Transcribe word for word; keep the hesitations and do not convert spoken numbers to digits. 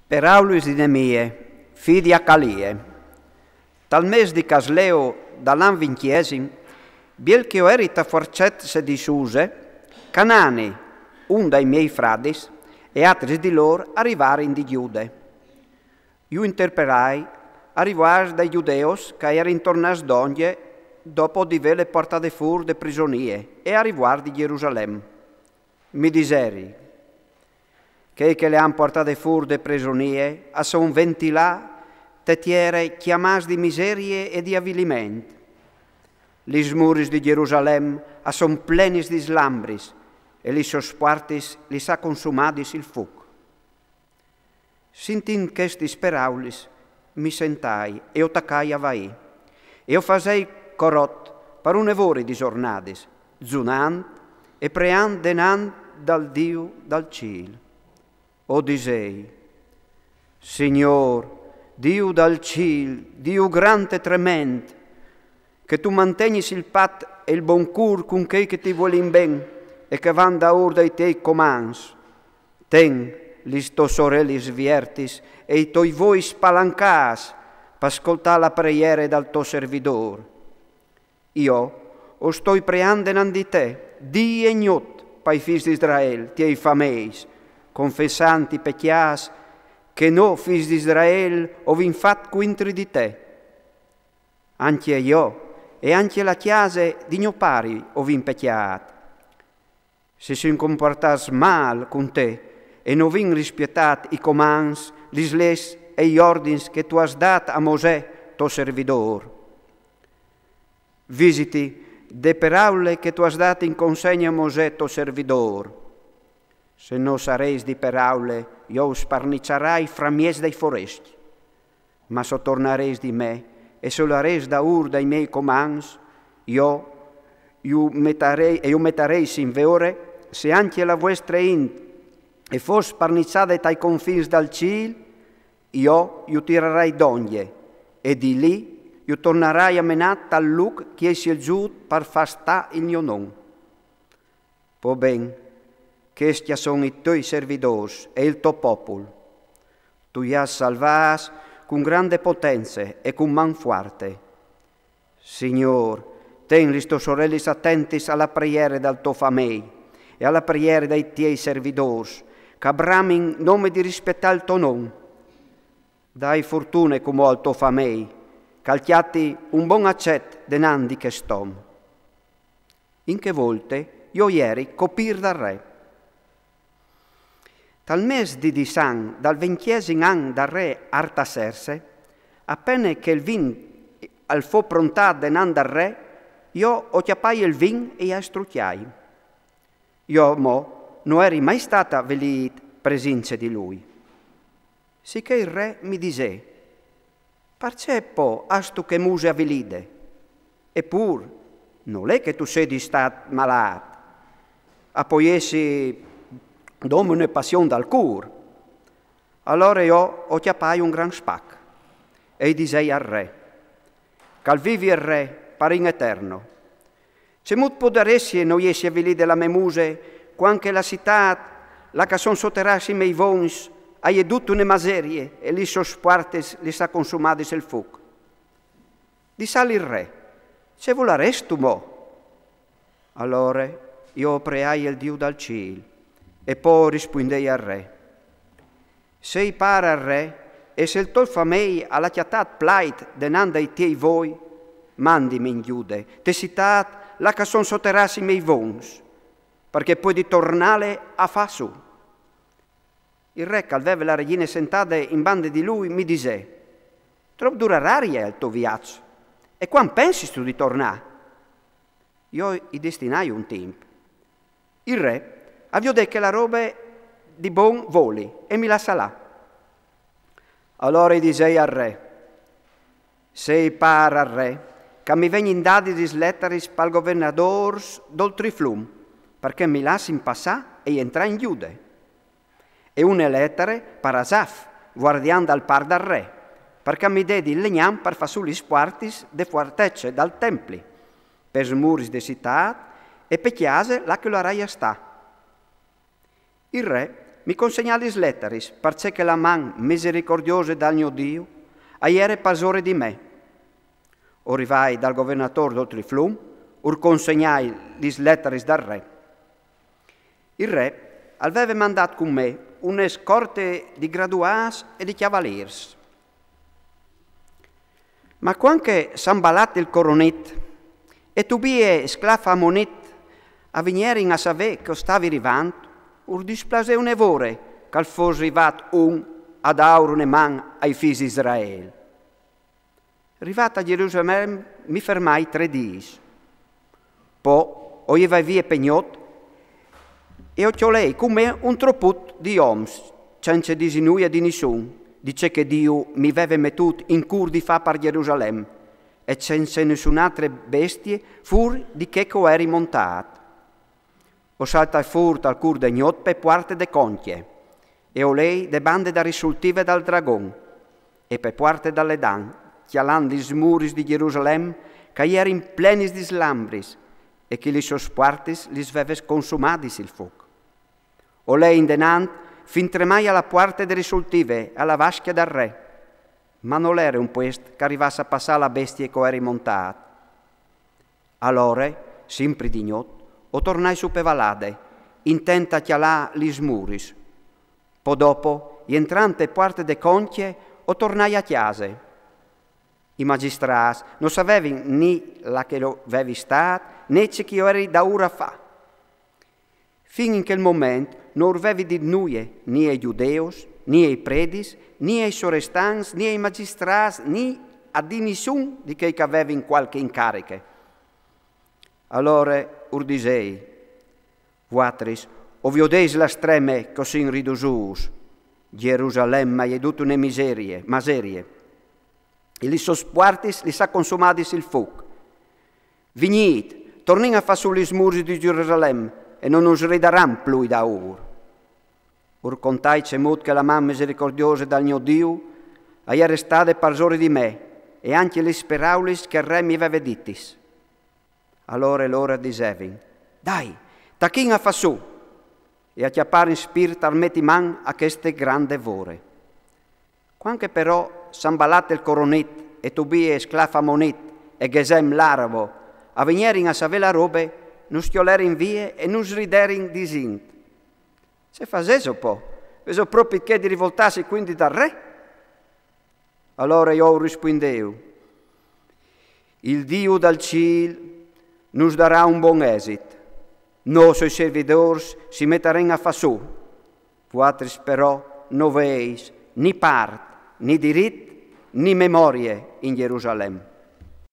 Peraulis di Nemie, fi di Acalie. Tal mes di Casleo dal an vinciesim, biel che jo eri ta fuarcet se di Suse, Canani, un dai miei fradis, e atris di lor arivarin di Giude. Ju interperai a rivuars dai Giudeos che a erin tornats dongje dopo di vele puartade fûr de prisonie e a rivuars di Gjerusalem. Mi diseri: chei che le àn puartade fûr de prisonie a son ventilà te tiere cjamâts di miserie e di aviliment. Lis muris di Gjerusalem a son plenis di slambris e lis sôs puartis lis à consumadis il fûc. Sintint chestis peraulis, mi sentai e jo tacai a vaî. E jo fasei corot par une vore di zornadis, zunant e preant denant dal Diu dal cîl. O disei: Signôr, Diu dal cîl, Diu grant e trement, che tu mantegnis il pat e il bon cûr cun chei che ti vuelin ben e che a van daûr dai tiei comants. Ten lis tôs orelis viertis e i toi voi spalancâts par scoltâ la preiere dal to servidôr. Jo o stoi preant denant di te dì e gnot pai fîs di Israel, tiei fameis, confessant i pecjâts che nô fîs di Israel o vin fat cuintri di te. Ancje jo e ancje la cjase di gno pari o vin pecjât. Si sin compuartâts mâl cun te e no vin rispietât i comants, lis leçs e i ordins che tu âs dât a Mosè, to servidôr. Visiti de peraule che tu âs dât in consegne a Mosè, to servidôr. Se no sarês di peraule, jo us sparniçarai framieç dai forescj. Ma se o tornarês di me e se o larês daûr dai miei comants, jo ju metarei, e ju metarês in vore, se ancje la vuestre int e fos sparniçade tai confins dal cîl, jo ju tirarai dongje, e di li ju tornarai a menâ tal lûc che i ai sielzût par fâ stâ il gno non. Po ben, chescj a son i tiei servidôrs e il to popul. Tu ju âs salvâts cun grande potence e cun man fuarte. Signôr, ten lis tôs orelis atentis a la preiere dal to famei e a la preiere dai tiei servidôrs, che a bramin nome di rispietâ il to non. Dai fortune cumò al to famei, che al cjati un bon acet denant di chest om. In chê volte jo o jeri copîr dal re. Tal mês di Disan dal vincjesim an dal re Artaserse, a pene che il vin al fo prontât denant dal re, jo o cjapai il vin e i ai strucjai. Jo mo no eri mai stât avilît presince di lui. Sichè il re mi disè: Parcè po âstu chê muse avilide? E pûr, nol è che tu sedis stât malât, a pò jessi dome une passion dal cûr. Alore jo o cjapai un grant spac e i disei al re: Che al vivi il re par in eterno. Cemût podaressie no jessi avilide la mê muse, cuant che la citât, là che a son soterâts i miei vons, e je dute une maserie e lis sôs puartis lis à consumadis il fûc? Dissal il re: Ce volarestu mo? Alore jo o preai il Diu dal cîl e po o rispuindei al re: Se i pâr al re e se il to famei al à cjatât plait denant dai tiei voi, mandimi in Gjude, te citât là che a son soterâts i miei vons, par che o puedi tornâle a fâ sù. Il re, che al veve la regjine sentade in bande di lui, mi disè: Trop durararie il to viaç? E cuant pensistu di tornâ? Jo i destinai un timp. Il re al viodè che la robe di bon voli e mi lassà lâ. Alore i disei al re: Se i pâr al re, che mi vegnin dadis lis letaris pal governadôr dal Triflum, par che mi lassin passâ e jentrâ in Gjude. E une letare par Asaf, vuardian dal parc dal re, par che mi dedi il legnam par fâ sù lis puartis de fuartece dal templi, pes muris de citât e pe cjase là che o larai a stâ. Il re Mi consegnà lis lettaris, parcè che la man misericordiose dal gno Diu a jere parsore di me. O rivai dal governatôr dol Triflum, ur consegnai lis lettaris dal re. Il re al veve mandât cun me une scorte di graduâts e di cjavalîrs. Ma cuant che Sanbalat il coronit e Tobie sclaf amonit a vignerin a savê che o stavi rivant, ur displasè une vore che al fos rivât un a dâur une man ai fîs di Israel. Rivât a Gjerusalem, mi fermai trê dîs. Po o jevai vie pe gnot e o cjolei cun me un troput di oms, cence dîsi nuie di nissun, di ce che Diu mi veve metût in cûr di fâ par Gjerusalem, e cence nissunaltre bestie fûr di chê che o jeri montât. O saltai fûr tal cûr de gnot pe puarte de Concje, e o lei de bande da risultive dal Dragon, e pe puarte dal Ledan, cjalant lis muris di Gjerusalem, che a jerin plenis di slambris, e che lis sôs puartis lis veve consumadis il fûc. O lei indenant fin tremai a la puarte de risultive, a la vascje dal re, ma nol jere un puest che a rivàs a passâ la bestie che o jeri montât. Alore, simpri di gnot, o tornai su pe valade, intent a cjalâ lis muris. Po dopo, jentrant pe puarte de Concje, o tornai a cjase. I magjistrâts no savevin ni là che o vevi stât, ni ce che o jeri daûr a fâ. Fin in chel moment no ur vevi dit nuie, ni ai gjudeus, ni ai predis, ni ai sorestants, ni ai magjistrâts, ni a di nissun di chei che a vevin cualchi incariche. Alore ur disei: Vualtris o viodeis la streme che o sin ridusûts. Gjerusalem e je dut une miserie, maserie. E lis sôs puartis lis à consumadis il fûc. Vignît, tornìn a fâ sù lis muris di Gjerusalem e no nus ridaran plui daûr. Ur contai cemût che la man misericordiose dal gno Diu e jere stade parsore di me, e ancje lis peraulis che il re mi veve ditis. Alore lôr a disevin: Dai, tachìn a fâ sù e a cjaparin spirt a meti man a cheste grande vore. Cuant che però Sanbalat il coronit e Tobie sclaf amonit e Gjesem l'arabo a vignerin a savê la robe, nus cjolerin vie e nus riderin disint: Ce fasêso po? Vêso propit chê di rivoltâsi cuindi dal re? Alore jo ur rispuindeu: Il Diu dal cîl nus darà un bon esit. Nô soi servidôrs si metarìn a fâ sù. Vualtris però no veis ni part, ni dirit, ni memorie in Gjerusalem.